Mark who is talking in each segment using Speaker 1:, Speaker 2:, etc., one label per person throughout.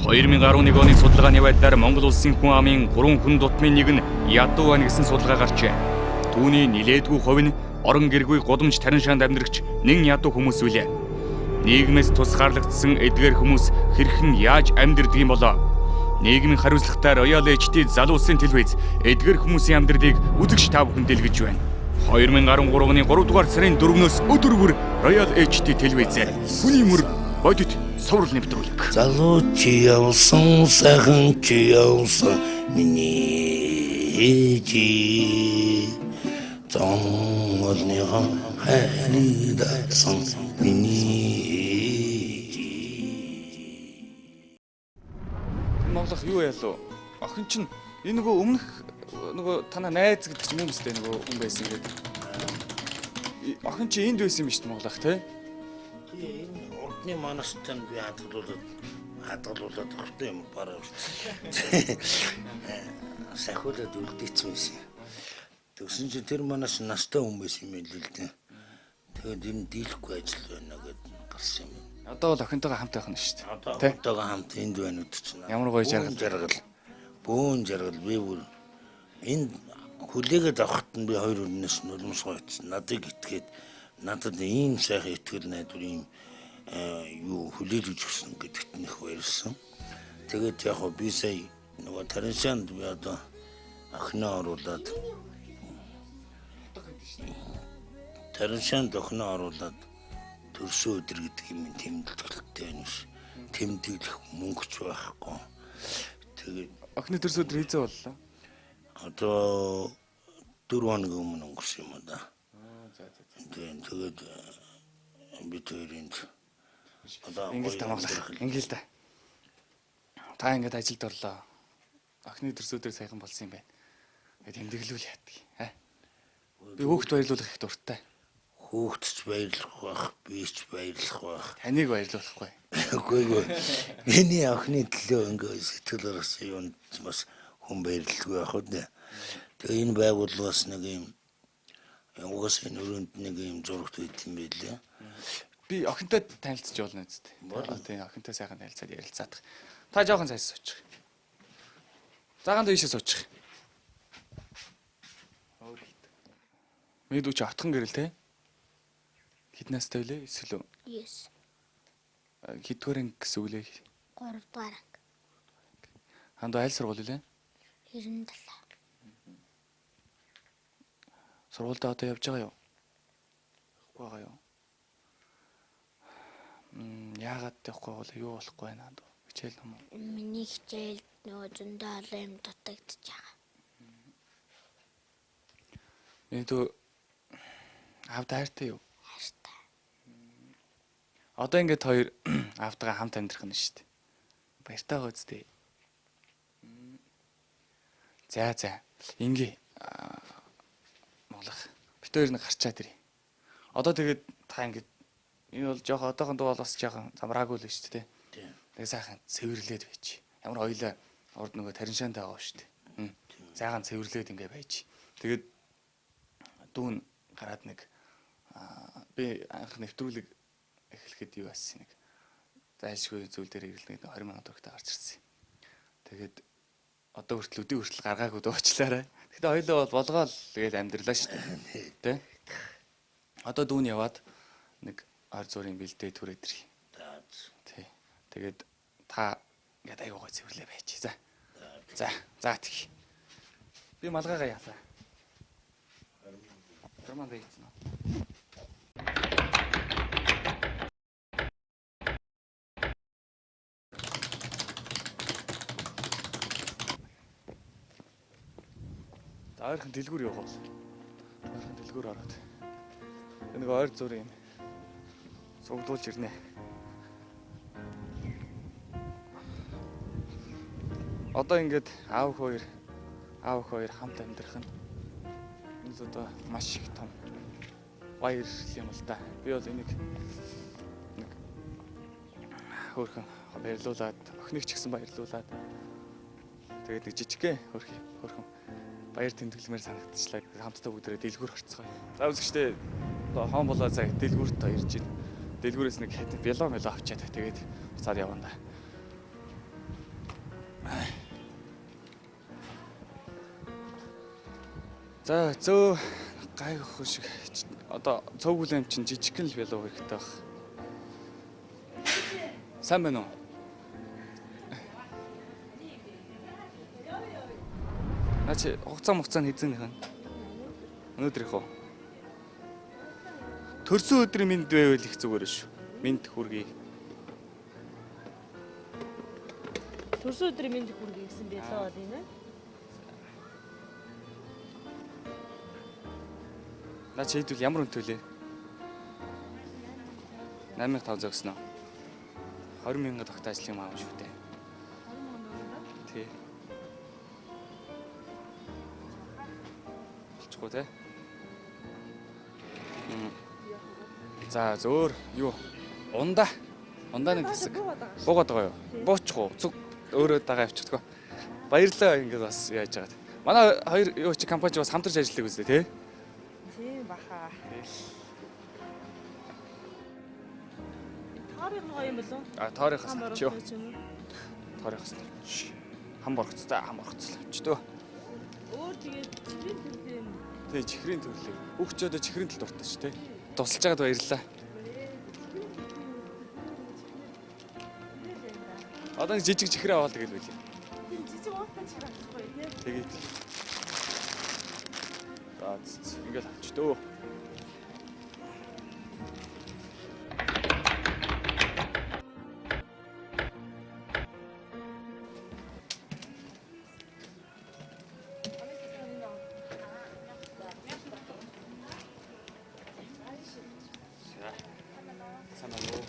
Speaker 1: 2011 оны судалгааны байдлаар Монгол улсын хүн амын 3 хүн дутмын нэг нь ядуу байна гэсэн судалгаа гарчээ. Түүний нилээдгүй хувь нь орон гэргүй гудамж тариншаанд амьдрагч нэн ядуу хүмүүс үлээ. Нийгмээс тусгаарлагдсан эдгээр хүмүүс хэрхэн яаж амьдрдаг юм болоо? Нийгмийн хариуцлагатай Royal HD залуусын телевиз эдгээр хүмүүсийн амьдралыг үзэгч та бүхэн дэлгэж байна. 2013 оны 3 дугаар сарын 4-өөс өдөр бүр Royal HD телевизээр хүний мөр бодит суврал нэвтрүүлэг.
Speaker 2: Залуу чи явсан, сайхан чи явсан, миний ээжи. Зонголныхон хайрыг дагсан миний ээжи.
Speaker 1: Монголох юу ялуу? Охин чинь энэ нөгөө өмнөх нөгөө танаа найз гэдэг чинь юм өстэй нөгөө хүн байсан гэдэг. Охин чи энд байсан юм шүү дээ Монголох тий?
Speaker 2: Энэ урдны манастай би хадгалуулаад өгсөн юм бараа. Сахиулаад үлдээсэн байсан. Тэгсэн чинь тэр манаас настай хүн байсан юм байл л дээ. Тэгээд энэ дийлэхгүй ажил байна гэд гарсан юм.
Speaker 1: Одоо бол охинтойгоо хамт байх нь шүү дээ.
Speaker 2: Одоо охинтойгоо хамт энд байна үү чинь.
Speaker 1: Ямар гоё жаргал.
Speaker 2: Бөөн жаргал би бүр энд хүлээгээд авахт нь би хоёр өрнөөс нулимс гоёцсон. Надыг итгээд надад ийм сайхан итгэл найдвар ийм юу хүлээлгэж өгсөн гэдэгт нь их баярлсан. Тэгээд яг хөө би сая нөгөө Тариншаанд би одоо охиноо оруулаад Тариншаанд охиноо оруулаад төрсөн өдөр гэдэг юм тэмдэглэлтэй байна ш. Тэмдэглэх мөнгөч байхгүй. Тэгээд
Speaker 1: охины төрсөн өдөр хэзээ боллоо?
Speaker 2: Одоо 4 хоногийн өмнө өнгөрсөн юм да.
Speaker 1: За за.
Speaker 2: Тэгээд би тэрэнд одоо
Speaker 1: ингээл тамаглах. Ингээл та. Та ингээд ажилд орлоо. Охины төрсөн өдөр сайхан болсон юм байна. Ингээд тэмдэглүүл яадаг. Аа. Би хөөхт баярлуулах их дуртай.
Speaker 2: Хөөхт ч баярлах байх, би ч баярлах байх.
Speaker 1: Таныг баярлуулахгүй.
Speaker 2: Үгүй ээ. Миний охины төлөө ингээд сэтгэл гаргасан юунд бас хүн баярлалгүй байх үү. Тэгээ энэ байгууллагаас нэг юм угаас энэ өрөөнд нэг юм зурагт үйт юм байлээ.
Speaker 1: Би охинтой танилцж болно үсттэй. Тийм охинтой сайхан танилцаад ярилцаадах. Та жоохон цааш суучих. Цагаан дээшээ суучих. Миний дүү чи отхон гэрэл те? Хэд настай вэ? Эсвэл үү?
Speaker 3: 9.
Speaker 1: Хэддүгээр анги гэсэн үг лээ?
Speaker 3: 3 дугаар анги.
Speaker 1: Хандаа аль сургууль вэ?
Speaker 3: 97.
Speaker 1: Сургуульдаа одоо явж байгаа юу? Явахгүй байгаа юу? Яагаад явахгүй бол юу болохгүй байна даа? Хичээл юм уу?
Speaker 3: Миний хичээл нөгөө зөндөө олон юм дутагдчих байгаа.
Speaker 1: Миний дүү аавд хайртай юу?
Speaker 3: Хайртай.
Speaker 1: Одоо ингээд хоёр аавтайгаа хамт амьдрах нь шүү дээ. Баяртай байгаа үсттэй. За за. Ингээ Монголох. Бид хоёр нэг гарчаад ирье. Одоо тэгээд та ингээд энэ бол жоох одоохон дуу бол бас жоохон замраагүй л шүү дээ. Тэгээ сайхан цэвэрлээд байж. Ямар хоёлаа урд нөгөө тариншаантай байгаа шүү дээ. Сайхан цэвэрлээд ингээ байж. Тэгээд дүүн гараад нэг би анх нэвтрүүлэг эхлэхэд юу ассан нэг зайлшгүй зүйл дээр эргэлнэ гэдэг 20 мянган төгрөгтэй гарч ирсэн. Тэгээд одоо хүртэл өдий хүртэл гаргаагүй дуучлаарай. Гэхдээ хоёлоо бол болгоол тэгэл амьдралаа шүү дээ. Тэ? Одоо дүүн яваад нэг ойр зуурын бэлдээ түрээд ирье. Тий. Тэгээд та ингээд аягүй гой цэвэрлээ байж. За. За, за тэгье. Би малгайгаа яалаа. Роман дэгцэн. За ойрхон дэлгүүр явах бол. Ойрхон дэлгүүр ороод. Нэг ойр зур юм цуглуулж ирнэ. Одоо ингээд аав хоёр хамт амьдрах нь энэ одоо маш их том баяр юм л да. Би бол энийг нэг хөөрхөн баярлуулад, охиныг ч гэсэн баярлуулад тэгээд нэг жижигхэн хөөрхөн баяр тэмдэглэмээр санагдчихлаа. Хамтдаа бүгдээрээ дэлгүүр орцгоё. За үзэгчдээ одоо хон болоо за дэлгүүрт ирж байна. Дэлгүүрээс нэг хэтэн бялоо мэлөө авчаад тэгээд буцаад явна да. За зөө гайхах шиг одоо цов хүлэм чинь жижигхэн л билүү хэрэгтэй баг. Сайн байна уу? Наа чи хугацаа нь хэзээ нэх вэ? Өнөөдрийнх үү? Төрсөн өдрийн мэнд байвал их зүгээр шүү. Мэнд хүргэе.
Speaker 4: Төрсөн өдрийн мэнд хүргэе гэсэн бэлээ бол энэ.
Speaker 1: Наа чи хэдвэл ямар үнэтэй лээ? 8500 гэсэн үү? 20 000 тогт ажлын юм аав шүү дээ. 20 000 тий. Болчихгүй те. За зөөр юу? Ундаа. Ундааны хэсэг. Буугаад байгаа юу? Буучих уу? Зүг өөрөө дагаа явчихдаг. Баярлалаа ингээд бас яаж яагаад. Манай хоёр юу чи компани бас хамтарч ажилладаг үстэй тий?
Speaker 4: Тийм баха. Тоорын гоё юм болов?
Speaker 1: А тоорынхаас авчив. Тоорынхаас авч. Хам боргоц. За хам боргоц л авч дөө.
Speaker 4: Өөр тэгээд чихрийн төрлийн.
Speaker 1: Тий, чихрийн төрлийн. Бүх ч одоо чихрийн төл дуртай ч тий. Тусалж байгаад баярлалаа. Одоо нэг жижиг чихрээ аваад тэгэл байлээ.
Speaker 4: Тийм жижиг ууттай чихэр авчихгүй тий.
Speaker 1: Тэгээд. За ингээл авч дөө. Сайн байна уу?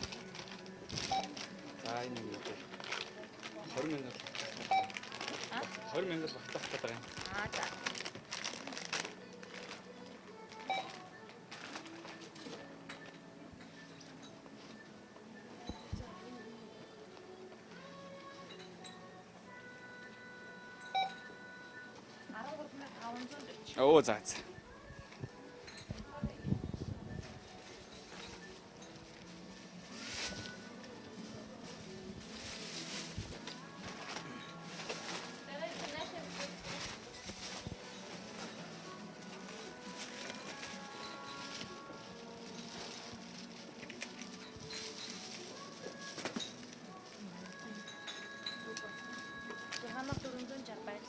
Speaker 1: За энэ юу вэ? 20 000. 20 000 багтаах гэдэг юм.
Speaker 4: Аа за.
Speaker 1: Оо за за.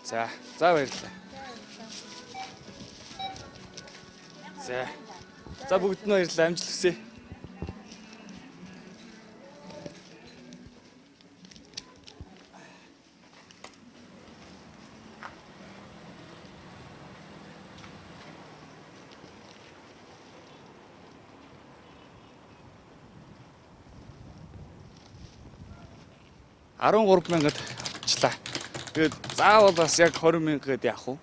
Speaker 1: За, за баярлалаа. За. За бүгд нь баярлалаа. Амжилт хүсье. $13,000-д авчлаа. Тэгээд заавал бас яг 20,000 гээд яах вэ?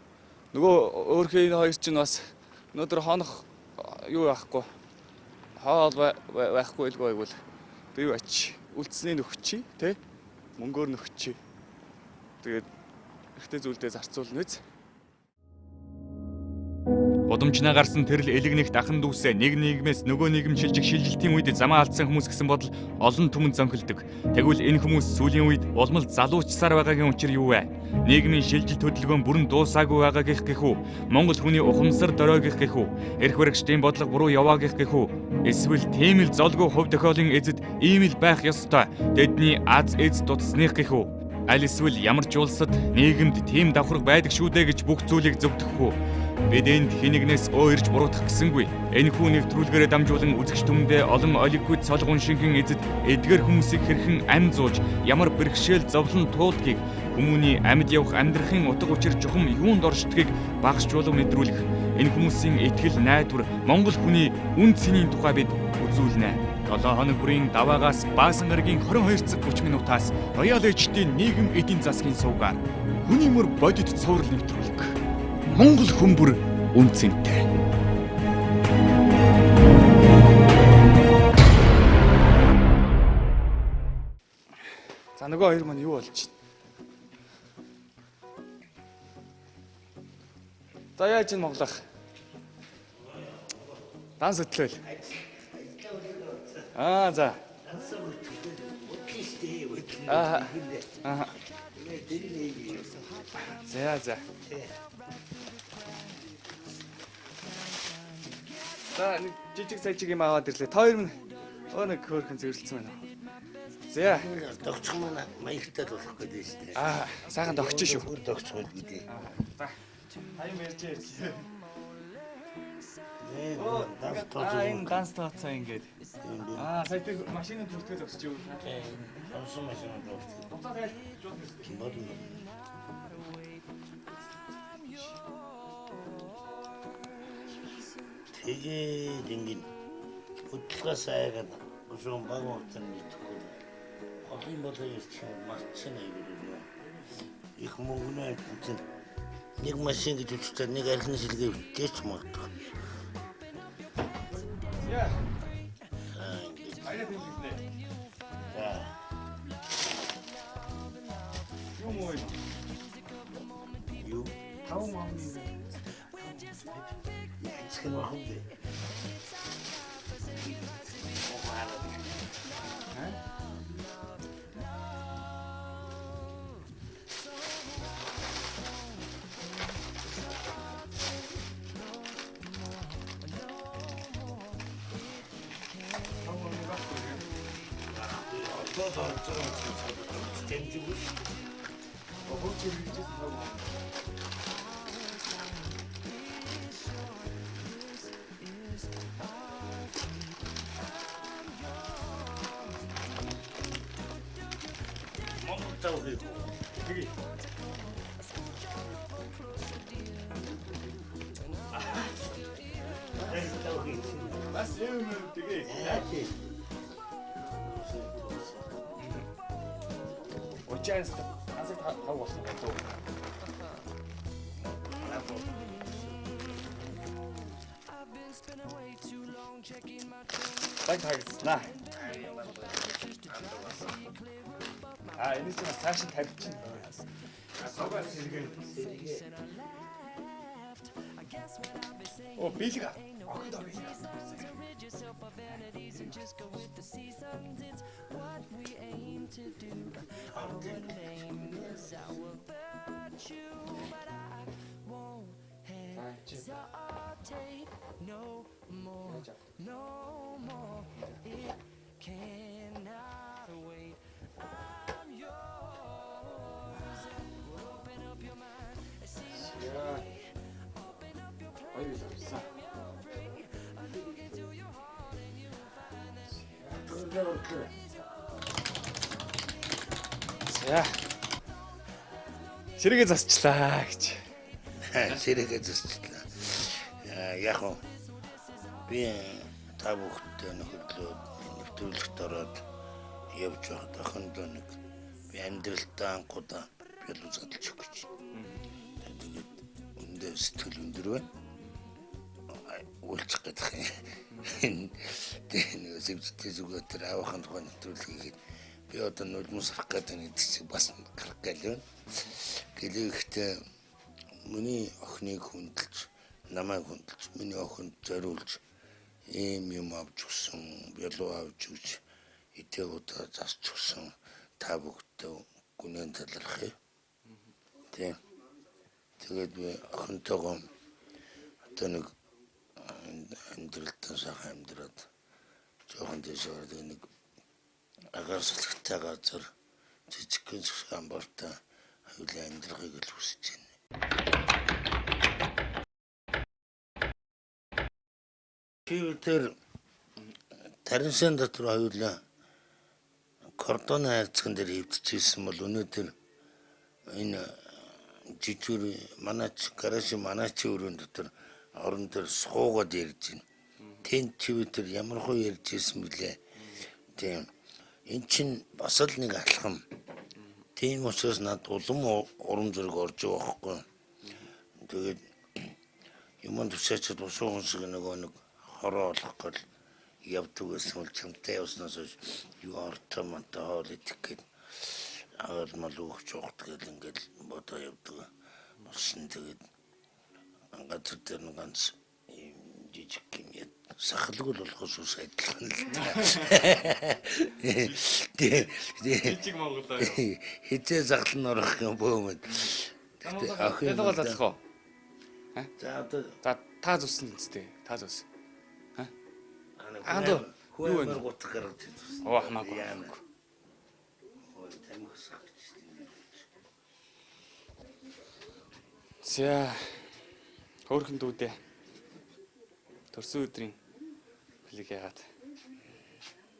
Speaker 1: Нөгөө өөрхөн энэ хоёр чинь бас өнөөдөр хонох юу байхгүй. Хоол байхгүй илгүй байвал би юу ач үлдсэний нөхчий тэ мөнгөөр нөхчий. Тэгээд эрэгтэй зүйлдээ зарцуулна үз.
Speaker 5: Удамжнаа гарсан тэрл элэгнэгт ахан дүүсээ нэг нийгмээс нөгөө нийгэм шилжих шилжилтийн үед замаа алдсан хүмүүс гэсэн бодол олон түмэнд зонхилдог. Тэгвэл энэ хүмүүс сүүлийн үед улмал залуучсаар байгаагийн учир юу вэ? Нийгмийн шилжилт хөдөлгөөн бүрэн дуусаагүй байгаагийнх гэх үү? Монгол хүний ухамсар дөройгийнх гэх үү? Эрх баригчдын бодлого буруу яваагийнх гэх үү? Эсвэл тийм л золгүй хувь тохиолын эзэд ийм л байх ёстой. Тэдний аз эз дутсных гэх үү? Аль эсвэл ямар ч улсад нийгэмд тийм давхарга байдаг шүү дээ гэж бүх зүйлийг зөвтгөх үү? Бид энд хинэгнээс ирж буруутгах гэсэнгүй. Энэхүү нэвтрүүлгээрээ дамжуулан үзэгч түмэндээ олон олиггүй цолгон шингэн эзэд эдгээр хүмүүсийг хэрхэн ам зууж ямар бэрхшээл зовлон туулдгийг хүмүүний амьд явах амьдрахын утга учир чухам юунд оршдгийг багш чулуу мэдрүүлэх. Энэ хүмүүсийн итгэл найдвар Монгол хүний үн цэнийн тухай бид үзүүлнэ. 7 хоног бүрийн даваагаас Баасан гарагийн 22 цаг 30 минутаас Royal HD нийгэм эдийн засгийн сувгаар хүний мөр бодит цуврал нэвтрүүлэг. Монгол хүн бүр үн цэнтэй.
Speaker 1: За нөгөө хоёр маань юу болж байна? За яаж энэ Монголох? Данс хөтлөөл. Аа за. Аа. Аа. За за. За нэг жижиг сажиг юм аваад ирлээ. Та хоёр минь өө нэг хөөрхөн зэрэлцсэн байна. За.
Speaker 2: Догцох маань маягтай л болох гэдэг шүү дээ.
Speaker 1: Аа, сайхан догч шүү.
Speaker 2: Бүр догцох гэдэг.
Speaker 1: За. Аян ярьж ярьж.
Speaker 2: Аа,
Speaker 1: энэ данс тооцоо ингээд. Аа, сая тэр машиныг бүртгэл зогсож юу?
Speaker 2: Самсун машиныг бүртгэл.
Speaker 1: Буцаа тэгэл жууд нэс.
Speaker 2: Болно. Тэгээд ингээд хөдөлгөөс айгаад өшөөн баг хугацаанд мэдэхгүй. Олон болоо ирчих марцсан айгүй нөө. Их мөнгөнөө чинь нэг машин гэж үзчихээр нэг архины шилгээ өвчөөч магадгүй.
Speaker 1: Яа. Аяа тэмдэглэнэ.
Speaker 2: За.
Speaker 1: Юм уу?
Speaker 2: Юу?
Speaker 1: Таван мамны.
Speaker 2: Яцхан байх юм бэ?
Speaker 1: Тэгээ. Бас юм тэгээ. Учаас ганцыг тав болсон гэдэг. Баг тагснаа. А энэ чинь бас цааш нь тавьчихна. Согоос сэргээ. О бэлэг. Охид бэлэг. Хоёр авсан. За. Сэргээ засчлаа гэж.
Speaker 2: Сэргээ засчлаа. Яг уу би та бүхтэй нөхөрлөөд нэвтрүүлэгт ороод явж байхад охиндоо нэг би амьдралтаа анхудаа бялуу задлж өгөх гэж. Тэгээд өндөө сэтгэл өндөр байна. Уулзах гэдэг юм. Тэгээд нэг сэвчтэй зүгээр тэр авахын тухай нэвтрүүлэг хийгээд би одоо нулимс харах гэдэг нэг чиг бас гарах гээл байна. Гэлээхдээ миний охиныг хүндэлж, намайг хүндэлж, миний охинд зориулж ийм юм авч өгсөн, бялуу авч өгч, идэв удаа зарч өгсөн та бүгдээ гүнэн талархъя. Тийм. Тэгээд би охинтойгоо одоо нэг амьдралтаа сайхан амьдраад жоохон дэшээ нэг агаар салхитай газар жижигхэн амбартай хоёулаа амьдрахыг л хүсэж байна. Тэр таринсан дотор хоёулаа кордоны хайрцаган дээр хэвтчихсэн бол өнөөдөр энэ жижүүр манайч гараж манайчийн өрөөнд дотор орон дээр суугаад ярьж байна. Тэнд чивэтэр ямар хуу ярьж ирсэн бэлээ. Тийм. Эн чинь бас л нэг алхам. Тийм учраас над улам урам зориг орж байгаа байхгүй. Тэгээд юм тушаачд бушуу хүн шиг нөгөө нэг хороо олох гол явдаг гэсэн бол чамтай явснаас хойш юу ортой мантай хоол идэх гээд агаал мал өгч явах гэл ингээл бодоо явдаг. Болсон тэгээд газар дээр нь ганц ийм жижиг юм Сахалгүй л болохоос ус адилхан л та. Тэ.
Speaker 1: Жижиг Монголоо юу?
Speaker 2: Хизээ сахал нь орох юм бөө мэд. Гэтэ охин
Speaker 1: Ялгаа задлах уу?
Speaker 2: За одоо
Speaker 1: За та зүсэн үстэй. Та зүс.
Speaker 2: Аа
Speaker 1: дөө, юу вэ?
Speaker 2: юу вэ? Гутах гаргаж ирсэн.
Speaker 1: Оо хамаагүй.
Speaker 2: Яана. Ой тамхи сах гэж.
Speaker 1: За. Хөөрхөн дүүдээ. Төрсөн өдрийн бэлэг яагаад.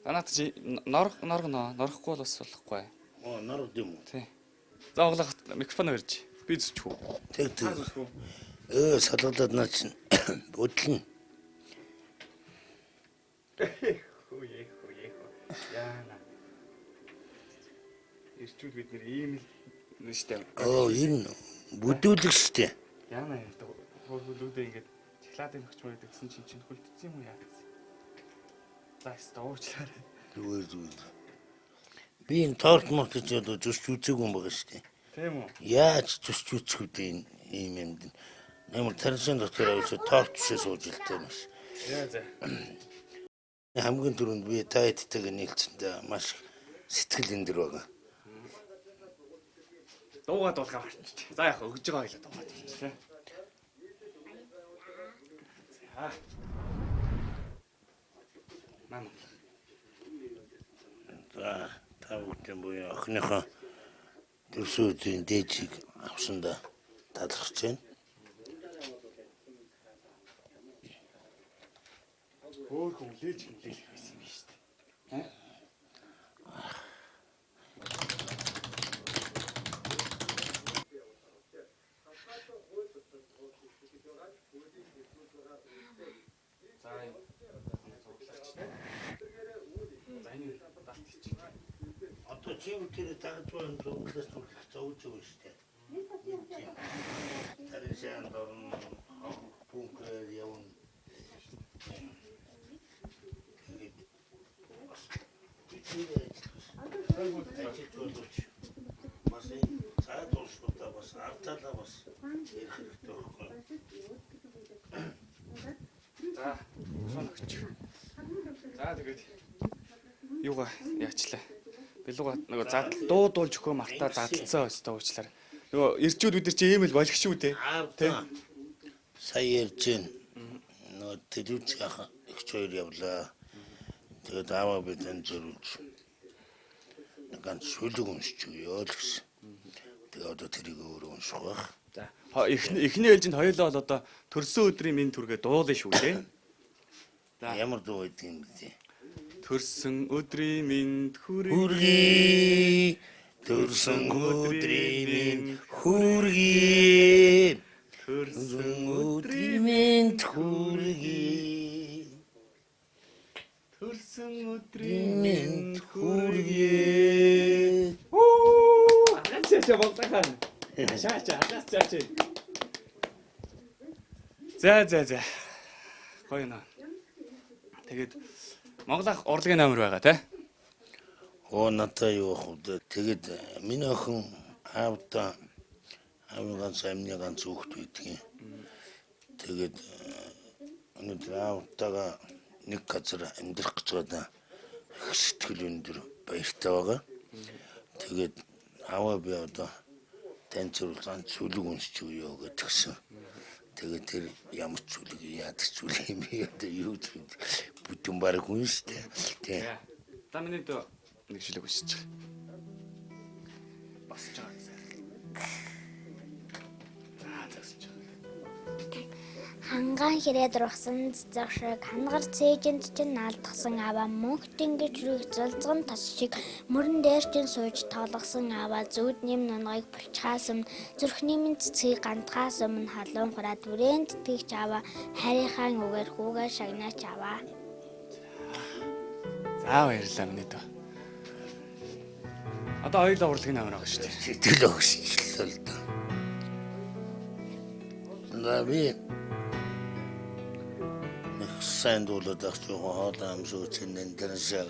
Speaker 1: За наад чи норох норгоно. Норохгүй бол бас болохгүй.
Speaker 2: Оо норд юм уу?
Speaker 1: Тий. За оглох микрофон барьж. Би зүчих үү?
Speaker 2: Тэг тэг. Салгалаад наа чин бодлон.
Speaker 1: Хөө яах вэ? Яана. Ирчүүд бид нэр ийм л нэштэй.
Speaker 2: Оо энэ бүдүүлэг штэ.
Speaker 1: Яана юм даа. Хөлүүдээ ингээд чиглаад өгч мөрөд гэсэн чинь чинь хөлдсөн юм уу яасан? За өстө уучлаарай.
Speaker 2: Зүгээр зүгээр. Би энэ торт морт гэж одоо зүсч үзээгүй юм байгаа штэ.
Speaker 1: Тийм үү?
Speaker 2: Яаж зүсч үзэх вэ энэ ийм юмд? Ямар таринсан дотор авч торт шээ сууж илтэй юм биш.
Speaker 1: За за.
Speaker 2: Хамгийн түрүүнд би та хэдтэйгээ нийлцсэндээ маш сэтгэл өндөр байгаа.
Speaker 1: Дуугаад болгоо марчих. За яг өгж байгаа байлаа дуугаад болчих тий. За. Мам.
Speaker 2: За та бүхэн буюу охиныхоо төрсөн өдрийн дээжийг авсандаа талархаж байна.
Speaker 1: Хөөхөн хүлээж хүлээх байсан юм шүү дээ. За энэ зуглагч тий. За энэ далт хийчих.
Speaker 2: Одоо чи үгээр дагаж байгаа зуглаас зүглэх зовж байгаа шүү дээ. Таринсан дорн бункер явна. Тэгээд бас бидний ажиллах боловч бас энэ цаад улсуудаа бас ардталаа бас ярих хэрэгтэй байхгүй.
Speaker 1: За микрофон өгч. За тэгээд юугаа яачлаа. Билуга нөгөө задал дуу дуулж өгөө мартаа задлцсан өстө уучлаарай. Нөгөө ирчүүд бид нар чи ийм л болох шүү дээ.
Speaker 2: Тэ. Сая ярьж гин. Нөгөө телевиз яхаа их хоёр явлаа. Тэгээд ааваа би тань зориулж нэг ганц шүлэг уншиж өгөө л гэсэн. Тэгээ одоо тэрийг өөрөө унших байх.
Speaker 1: За эхний ээлжинд хоёулаа бол одоо төрсөн өдрийн минь түргээ дуулна шүү дээ. За.
Speaker 2: Ямар дуу байдаг юм бэ?
Speaker 1: Төрсөн өдрийн минь хүргэе.
Speaker 2: Хүргэе. Төрсөн өдрийн минь хүргэе.
Speaker 1: Төрсөн
Speaker 2: Төрсөн өдрийн минь хүргэе.
Speaker 1: төрсөн өдрийн минь
Speaker 2: Минь
Speaker 1: хүргэе.
Speaker 2: хүргэе.
Speaker 1: Уу! Алаачаа болтойхан. Шаачаа алаачаа. За за за. Гоё наа. Тэгээд Монгол ах урлагийн номер байгаа тий.
Speaker 2: Оо надаа юу ах вэ? Тэгээд миний охин аавда аавын ганц амны ганц хүүхэд байдгийн. Тэгээд өнөөдөр аавтайгаа нэг газар амьдрах гэж байгаа их сэтгэл өндөр баяртай байгаа. Тэгээд ааваа би одоо тань зөвл ганц сүлэг уншиж өгөө гэдгсэн. Тэгээд тэр ямар ч сүлэг яадаг сүлэг юм бэ одоо юу ч бүтэн баг хүн шүү дээ. Тэ.
Speaker 1: За миний дөө нэг шүлэг уншиж байгаа. Босч байгаа гэсэн. За зогсож байгаа.
Speaker 3: Хангаан хэрээд ургасан цэцэг шиг хангар цээжинд чинь наалдахсан аваа мөнх тэнгэж рүү зулзган тос шиг мөрөн дээр чинь сууж тоолгосон аваа зүуд нэм нунгыг булчхаас өмнө зүрхний минь цэцгийг гандхаас өмнө халуун хураад бүрэн тэтгэгч аваа харийнхаа үгээр хүүгээ шагнаач аваа.
Speaker 1: За баярлалаа миний дөө. Одоо хоёулаа урлагийн номер байгаа шүү дээ.
Speaker 2: Сэтгэл өгсчлээ л доо. За би нэг сайн дуулаад ах жоохон хоол амсуу цэнэн дэрсээ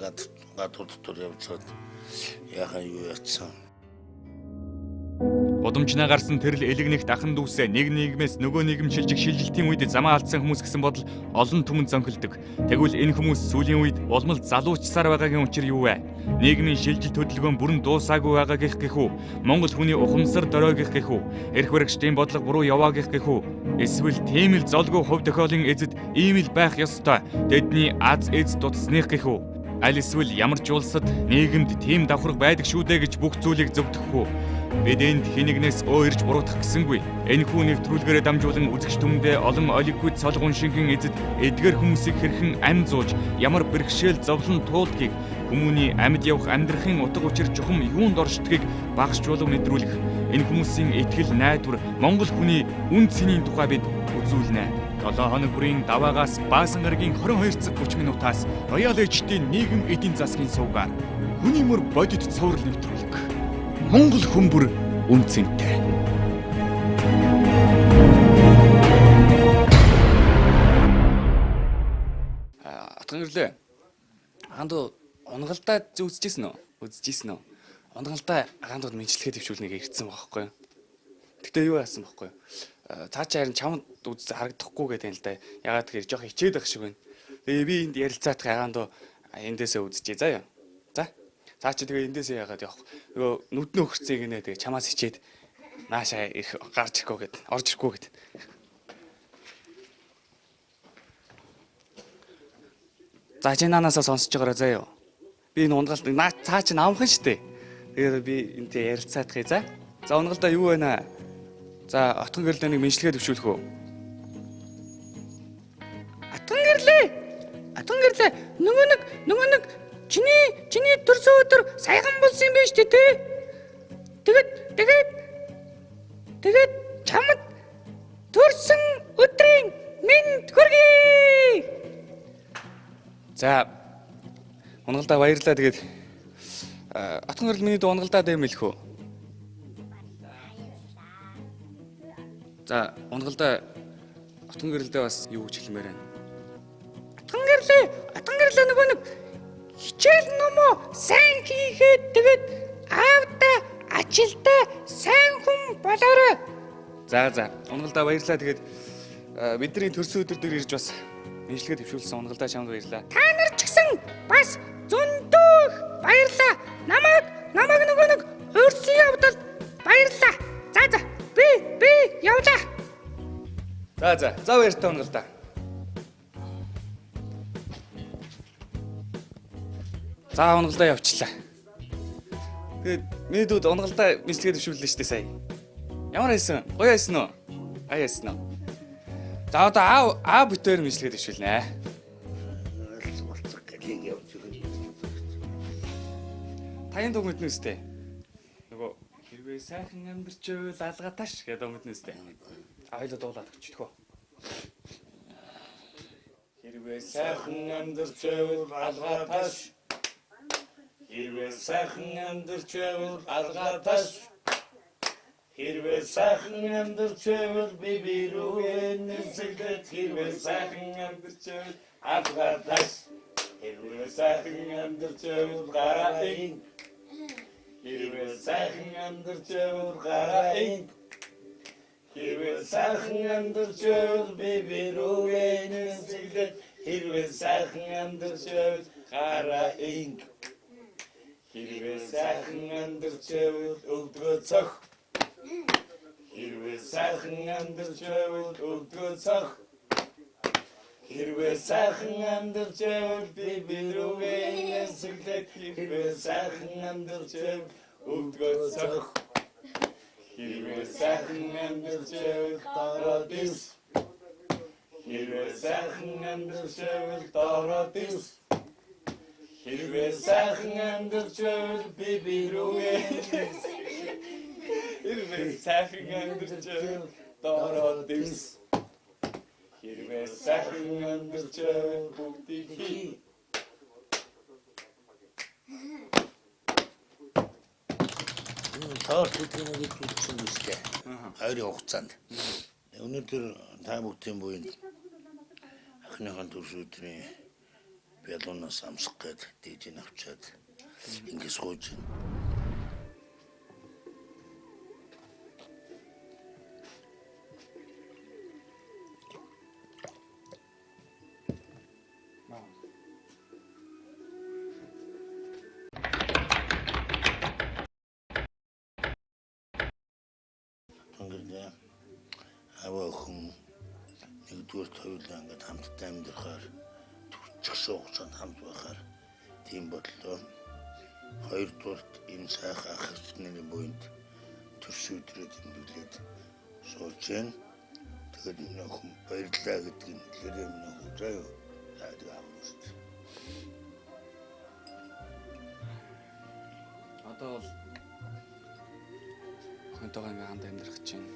Speaker 2: гадуур дотор явж чад яхан юу ятсан.
Speaker 5: Удамжнаа гарсан тэрл элэгнэгт ахан дүүсээ нэг нийгмээс нөгөө нийгэм шилжих шилжилтийн үед замаа алдсан хүмүүс гэсэн бодол олон түмэн зонхилдог. Тэгвэл энэ хүмүүс сүүлийн үед улмал залуучсаар байгаагийн учир юу вэ? Нийгмийн шилжилт хөдөлгөөн бүрэн дуусаагүй байгаагийнх гэхүү? Монгол хүний ухамсар дөройгийнх гэхүү? Эрх баригчдын бодлого буруу яваагийнх гэхүү? Эсвэл тийм л золгүй хувь тохиолын эзэд ийм л байх ёстой. Тэдний аз эз дутсных гэхүү? Аль эсвэл ямар ч улсад нийгэмд тийм давхарга байдаг шүү дээ гэж бүх зүйлийг зөвтгөх үү? Бид энд хинэгнээс ирж буруутгах гэсэнгүй. Энэхүү нэвтрүүлгээрээ дамжуулан үзэгч түмэндээ олон олиггүй цолгон шингэн эзэд эдгээр хүмүүсийг хэрхэн ам зууж, ямар бэрхшээл зовлон туулдгийг, хүмүүний амьд явах амьдрахын утга учир чухам юунд оршдгийг багш чулуу мэдрүүлэх. Энэ хүмүүсийн итгэл найдвар, Монгол хүний үн цэнийн тухай бид үзүүлнэ. 7 хоног бүрийн даваагаас Баасан гарагийн 22 цаг 30 минутаас Royal HD нийгэм эдийн засгийн сувгаар хүний мөр бодит цоврал нэвтрүүлэг. Монгол хүн бүр үн цэнтэй.
Speaker 1: Отгон гэрлээ. Агаандуу унгалдаа үзчихсэн үү? Үзчихсэн үү? Унгалдаа агаандууд мэнчлэгээ дэвшүүлнэг ирсэн байхгүй юу? Гэтэ юу яасан байхгүй юу? Цаа чи харин чамд үз харагдахгүй гэдэг юм л да. Ягаад тэгэхээр жоох хичээд байх шиг байна. Тэгээ би энд ярилцаадах агаандуу эндээсээ үзчихье заа юу. За. Цаа чи тэгээ эндээсээ яагаад явах. Нөгөө нүднөө хөрцөө гинэ тэгээ чамаас хичээд наашаа ирэх гарч ирэхгүй гэд орж ирэхгүй гэд. За чи наанасаа сонсож байгаарай заа юу. Би энэ унгалт наа цаа чи намхан штэ. Тэгээд би энтэй ярилцаадах юм за. За унгалдаа юу байна? За отгон гэрлээ нэг мэнчлэгээ дэвшүүлэх үү? Отгон гэрлээ. Отгон гэрлээ. Нөгөө нэг чиний төрсөн өдөр саяхан болсон юм байна шүү дээ, тэ? Тэгээд чамд төрсөн өдрийн мэнд хүргэе. За унгалдаа баярлалаа. Тэгээд отгон гэрэл миний дүү унгалдаа дэм хэлэх үү? За унгалдаа отгон гэрэлдээ бас юу гэж хэлмээр байна? Отгон гэрлээ нөгөө нэг хичээл номоо сайн хийгээд тэгээд аавда ажилдаа сайн хүн болоорой. За унгалдаа баярлалаа. Тэгээд бидний төрсөн өдөр дээр ирж бас мэнчлэгээ дэвшүүлсэн унгалдаа чамд баярлалаа. Та нар ч гэсэн бас зөндөө их баярлалаа. Намайг нөгөө нэг урьсан явдалд баярлалаа. За би явлаа. За. За баяртай унгалдаа. За унгалдаа явчлаа. Тэгээд миний дүүд унгалдаа мэнчлэгээ дэвшүүллээ шүү дээ сая. Ямар байсан? Гоё байсан уу? Ая байсан уу? За одоо аа бүтээр мэнчлэгээ дэвшүүлнэ.
Speaker 2: Болцох гэлийг явж өгнө.
Speaker 1: Таян дуу мэднэ үстэй. Нөгөө хэрвээ сайхан амьдарч байвал алгаа таш гэдэг мэднэ үстэй. А хоёлоо дуулаад өчтгөө. Хэрвээ сайхан амьдарч байвал алгаа таш. Хэрвээ сайхан амьдарч байвал алгаа таш.
Speaker 2: Хэрвээ сайхан амьдарч байвал би бирүүгээ нисгэлээд хэрвээ сайхан амьдарч байвал алгаа таш. Хэрвээ сайхан амьдарч байвал гараа ин. Хэрвээ сайхан амьдарч байвал гараа ин. Хэрвээ сайхан амьдарч байвал би бирүүгээ нисгэлээд хэрвээ сайхан амьдарч байвал гараа ин. Хэрвээ сайхан амьдарч байвал өвдгөө цох. Хэрвээ сайхан амьдарч байвал өвдгөө цох. Хэрвээ сайхан амьдарч байвал би бирүүгээ нисгэлээд хэрвээ сайхан амьдарч байвал өвдгөө цох. Хэрвээ сайхан амьдарч байвал доороо дэвс. Хэрвээ сайхан амьдарч байвал доороо дэвс. Хэрвээ сайхан амьдарч байвал би бирүүгээ
Speaker 1: Хэрвээ сайхан амьдарч байвал доороо дэвс. Хэрвээ сайхан амьдарч байвал бүгдийг хий.
Speaker 2: Торт гэдэг нь гэж үзсэн биз дээ. Хоёрын хугацаанд. Өнөөдөр та бүгдийн буян ахныхаа төрс өдрийн бялуунаас амсах гээд дижин авчаад ингэ сууж байна. Аваа охин нэгдүгээр хоёулаа ингээд хамтдаа амьдрахаар төрчихсөн хугацаанд хамт байхаар тийм бодлоо. Хоёрдугаарт энэ сайхан ах эгч нарын буйнд төрсөн өдрөө тэмдэглээд сууж байна. Тэгээд миний охин баярлалаа гэдгийг хэлээрээ миний охин за юу. За тэгээ аав нь шүү.
Speaker 1: Одоо бол охинтойгоо ингээ хамт амьдрах чинь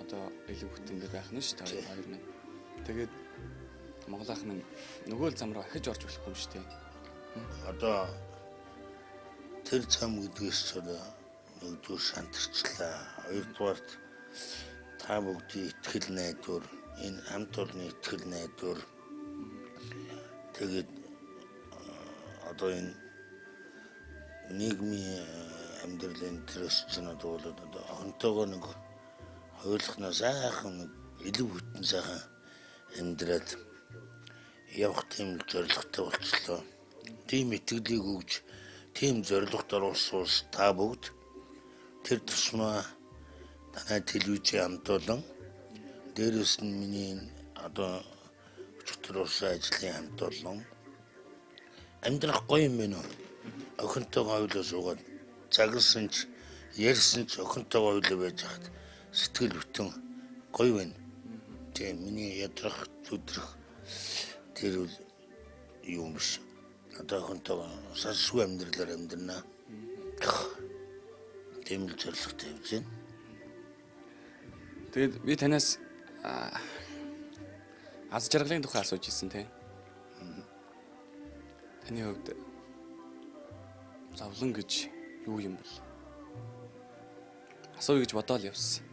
Speaker 1: одоо илүү бүтэн ингээ байх нь шүү дээ хоёр минь. Тэгээд Монгол ах минь нөгөө л зам руу ахиж орж болохгүй юм шүү дээ.
Speaker 2: Одоо тэр зам гэдгээс ч одоо нэгдүгээр шантарчлаа. Хоёрдугаарт та бүгдийн итгэл найдвар, энэ хамт олонны итгэл найдвар. Тэгээд одоо энэ нийгмийн амьдралын тэрс чинь одоо бол одоо охинтойгоо нэг хоёулахнаа сайхан нэг илүү бүтэн сайхан амьдраад явах тийм зорилготой болчлоо. Тийм итгэлийг өгж, тийм зорилгот оруулсан та бүгд тэр тусмаа танай телевизийн хамт олон, дээрээс нь миний одоо өчигдөр болсон ажлын хамт олон амьдрах гоё юм байна уу? Охинтойгоо хоёулаа суугаад загсан ч ярьсан ч охинтойгоо хоёулаа байж хаад сэтгэл бүтэн гоё байна. Тийм миний ядрах, зүдрэх тэр бол юм биш. Одоо охинтойгоо сансгүй амьдралаар амьдрнаа. Тийм л зорилготой явж байна.
Speaker 1: Тэгээд би танаас аз жаргалын тухай асууж ирсэн тийм. Таны хувьд зовлон гэж юу юм бол? Асууя гэж бодоол явсан.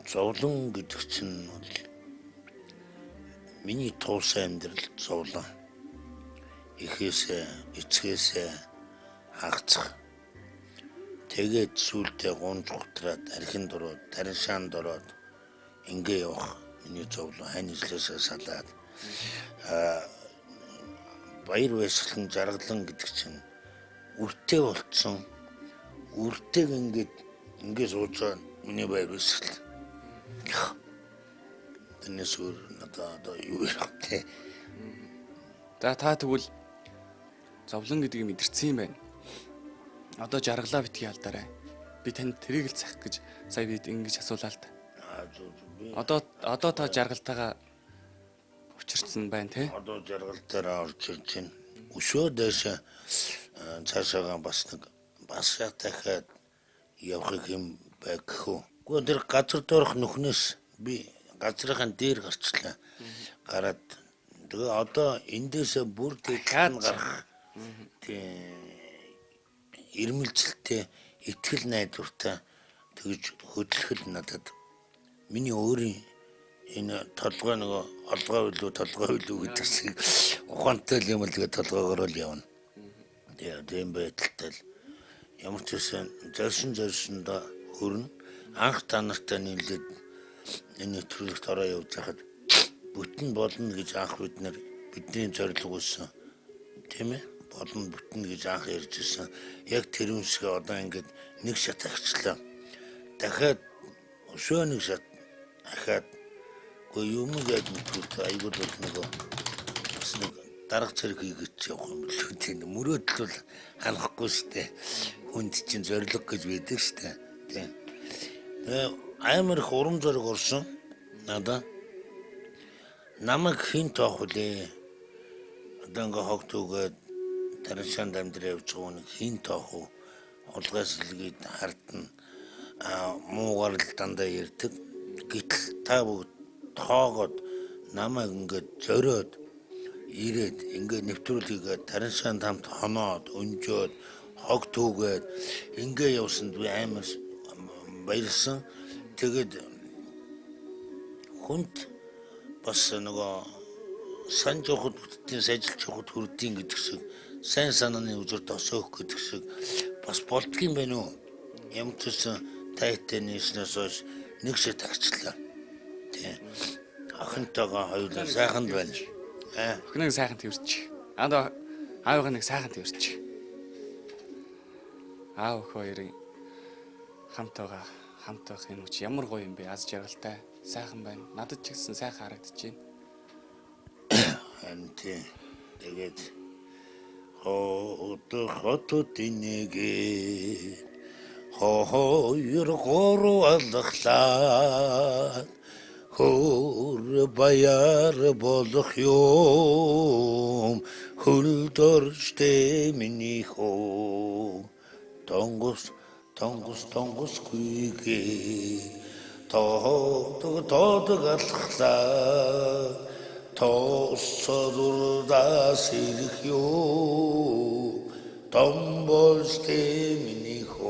Speaker 2: Зовлон гэдэг чинь бол миний туусан амьдрал зовлон. Эхээсээ, эцгээсээ хагацах. Тэгээд сүүлдээ гунж гутраад архинд ороод, тариншаанд ороод ингээ явах миний зовлон хань ижлээсээ салаад баяр баясгалан жаргалан гэдэг чинь үртэй болцсон. Үртэйг ингээд ингээ сууж байгаа миний баяр баясгал. Тэрнээс өөр надад одоо юу ярих вэ?
Speaker 1: За та тэгвэл зовлон гэдгийг мэдэрсэн юм байна. Одоо жаргалаа битгий алдарай. Би танд тэрийг л захих гэж сая бид ингэж асуулаа л да. Одоо та жаргалтайгаа учирсан байна тий?
Speaker 2: Одоо жаргалтаараа орж ирж байна. Өшөө дээшээ цаашаагаа бас нэг бас дахиад явах юм байх хөө. Гэхдээ тэр газар доорх нүхнээс би газрынхаа дээр гарчлаа. Гараад тэгээ одоо эндээсээ бүр дахиад гарах тийм ирмэлзэлтэй итгэл найдвартай тэгж хөдлөх л надад миний өөрийн энэ толгой нөгөө олгой билүү толгой билүү гэдэг шиг ухаантай юм л тэгээ толгоогоор л явна. Тэгээ тийм байдалтай л ямар ч байсан зорьсон зорьсондоо хөрнө. Анх та нартай нийлээд энэ нэвтрүүлэгт ороо явж байхад бүтэн болно гэж анх бид нар бидний зорилго байсан. Тийм ээ? Болно бүтэн гэж анх ярьж ирсэн. Яг тэр үнсгээ одоо ингээд нэг шат ахичлаа. Дахиад өшөө нэг шат ахиад үгүй юм яаж мэдгүй айгуул бол нөгөө бас нэг дарга зэрэг хийгээд явах юм билүү тийм мөрөөдөл бол ханахгүй штэ. Хүнд чинь зорилго гэж байдаг штэ. Тийм. Тэгээ амар их урам зориг орсон. Надаа намайг хэн тоох вүлээ? Одоо ингээ хог түүгээд тариншаанд амьдраа явж байгаа нэг хэн тоох вэ? Хулгай сэлгээд хардна. Муугар л дандаа ярьдаг. Гэтэл та бүгд тоогоод намайг ингээд зориод ирээд ингээд нэвтрүүлгийг тариншаанд хамт хоноод өнжөөд хог түүгээд ингээ явсанд би амар баярлсан. Тэгээд хүнд бас нөгөө санаж явахад бүтдийн сайжилж явахад хүрдийн гэдэг шиг сайн санааны үзэр тосоох гэдэг шиг бас болдгийм байх уу? Ямар ч байсан тайтай нийснээс хойш нэг шат агчлаа. Тийм. Охинтойгоо хоёулаа сайхан байна.
Speaker 1: Охиныг сайхан тэрчих. Аа аавыгаа нэг сайхан тэрчих. Аав өх хоёрын хамт байгаа Хамт байх энэ хүч ямар гоё юм бэ? Аз жаргалтай, сайхан байна. Надад ч гэсэн сайхан харагдаж байна.
Speaker 2: Харин тийм. Тэгээд хот хотод нэгэ хоёр гурав алхлаа хөр баяр болох юм хөл доржтэй миний хөө тонгос тонгос тонгос гүйгээ тоодог тоодог алхлаа тоосодурдаас ирэх юу том болстэй миний хөө.